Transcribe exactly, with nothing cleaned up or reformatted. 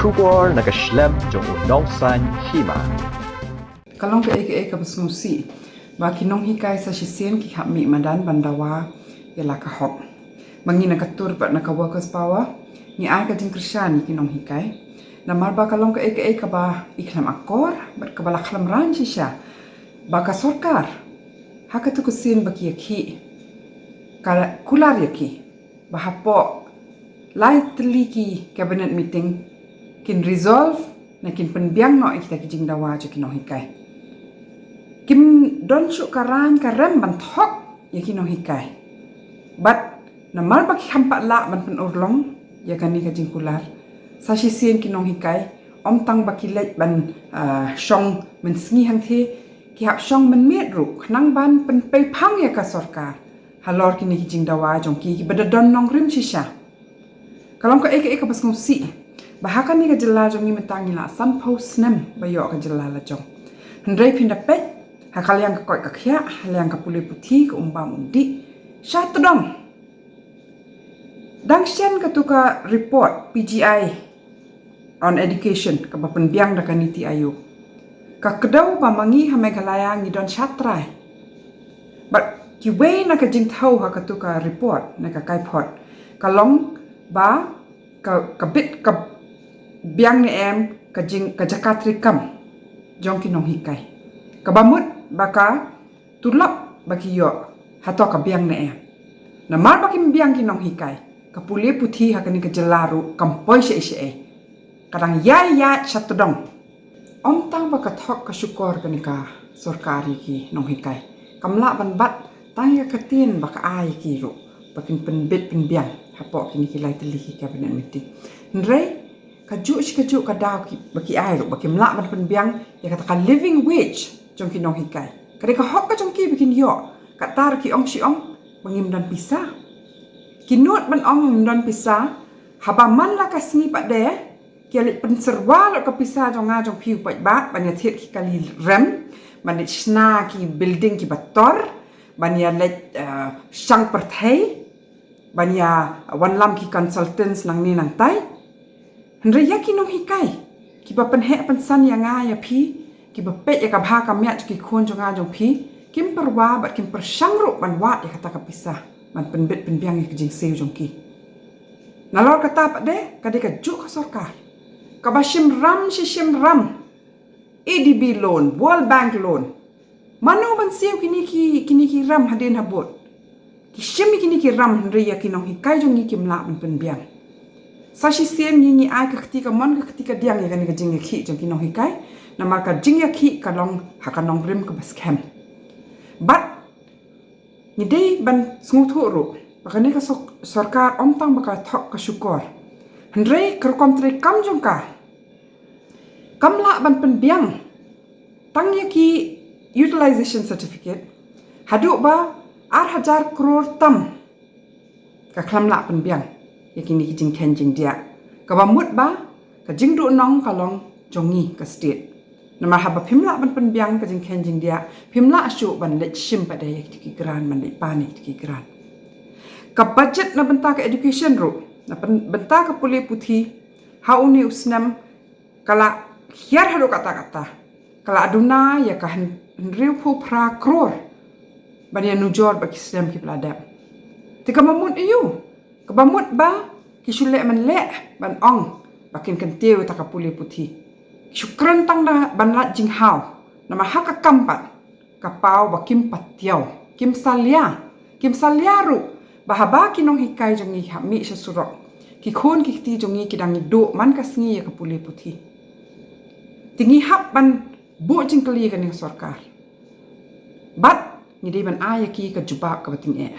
Khubor na ka shlem jong u nongsan hima. Ka long kaei kaei kaba sngewsih ba ki nonghikai sa shisien ki hap mih madan ban dawa ïa la ka hok. Ba ngi na ka tur bad na ka Workers Power ngi ai ka jingkyrshan ïa ki nonghikai. Namar ba ka long kaei kaei kaba i khlem akor bad kaba la khlem rang shisha ba ka sorkar ha katu ka sien ba ki ïakhih ka kular ïa ki ba hapoh lai tylli ki cabinet meeting kin resolve ne kin pynbiang noh ïa kita ki jingdawa jong ki nonghikai. Kim don shuh ka rang ka rem ban thok ïa ki nonghikai. Bad namar ba ki kham pat lah ban pynurlong ïa kane ka jingkular, sa shisien ki nonghikai ym tang ba ki leit ban, ah, shong mynsngi hangthie, ki hap shong mynmiet ruh khnang ban pynpei phang ïa ka sorkar halor kine ki jingdawa jong ki kiba da don nongrim shisha. Ka long kaei kaei kaba sngewsih ba ha kane ka jylla jong ngi mynta ngi la sanphew snem ba ïoh ka jylla la jong. Hynrei phin da peit ha ka liang ka koit ka khiah, ha liang ka pule puthi, ka um bam um dih, sha tdong. Dang shen katu ka report P G I on education kaba pynbiang da ka NITI Aayog, ka kdew ba ma ngi ha Meghalaya ngi don shatrai. Bad kiwei na ka jingthew ha katu ka report ne ka kaiphod ka long ba ka, ka bit ka biang ne em ka jing, ka jaka treikam jong ki nonghikai, kaba mut ba ka tulop ba ki ïoh hato ka biang ne em. Namar ba kim biang ki nonghikai, ka pule puthi ha kane ka jylla ruh kam poi shaei shaei, ka dang ïai ïaid sha tdong. Ym tang ba ka thok ka shukor kane ka sorkar ïa ki nonghikai, kam lah ban bat tang ïa ka ktien ba ka ai ïa ki ruh ba kin pynbit pynbiang hapoh kine ki lai tylli ki cabinet meeting. Hynrei kajuh shi kajuh ka daw ki, ba ki ai ruh ba kim lah ban pynbiang ïa kata ka living wage jong ki nonghikai. Ka dei ka hok ka jong ki ba kin ïoh. Kata ruh ki ong shi ong ba ngim don pisa. Ki nud ban ong ngim don pisa haba man la ka sngi pat de ki leit pynsyrwa lut ka pisa jong nga jong phi u paidbah ban ïa thied ki kali rem, ban leit shna ki building kiba tor, ban ïa leit, eh, shang pyrthei, ban ïa wanlam ki consultants nangne nangtai. Hynrei ïa ki nonghikai kiba pynheh pynsan ïa nga ïa phi, kiba peit ïa ka bha ka miat jong ki khun jong nga jong phi, kim pyrwa bad kim pyrshang ruh ban wad ïa kata ka pisa ban pynbit pynbiang ïa ka jingsiew jong ki. Nalor kata pat de ka dei kajuh ka sorkar kaba shim ram shi shim ram, A D B loan, World Bank loan. Mano ban siew kine ki, kine ki ram hadien habud? Ki shim ïa kine ki ram hynrei ïa ki nonghikai jong ngi kim lah ban pynbiang. Sa shisien ngi, ngi ai ka kti kamon ka kti kadiang ïa kane ka jingïakhih jong ki nonghikai. Namar ka jingïakhih ka long ha ka nongrim kaba skhem. Bad ngi dei ban sngewthuh ruh ba kane ka sor-, sorkar ym tang ba ka thok ka shukor, hynrei ka rukom treikam jong ka kam lah ban pynbiang tang ïa ki utilization certificate haduh ba ar hajar klur tam. Ka khlem lah pynbiang ïa kine ki jingkheiñ jingdiah, kaba mut ba ka jingduhnong ka long jong ngi ka state. Namar haba phim lah ban pynbiang ka jingkheiñ jingdiah, phim lah shuh ban leit shim pat de ïa kito ki grant, ban leit pan ïa kito ki grant. Ka budget na bynta ka education ruh, na pyn-, bynta ka pule puthi ha une u snem ka la hiar haduh katta katta. Ka la duna ïa ka hyn-, hynriewphew phra klur ban ïanujor bad ki snem kiba la dep. Te kaba mut aïu? Kaba mut ba ki shu leh man leh ban ong ba kin kyntiew ïa ta ka pule puthi. Ki shu kren tang da ban lait jinghaw. Namar ha ka kam pat ka paw ba kim patiaw, kim salia, kim salia ruh ba haba ki nonghikai jong ngi hap mih sha surok, ki khun ki kti jong ngi ki dang duh man ka sngi ïa ka pule puthi. Te ngi hap ban buh jingkylli ïa kane ka sorkar. Bad ngi dei ban ai ïa ki ka jubab kaba tyngeh.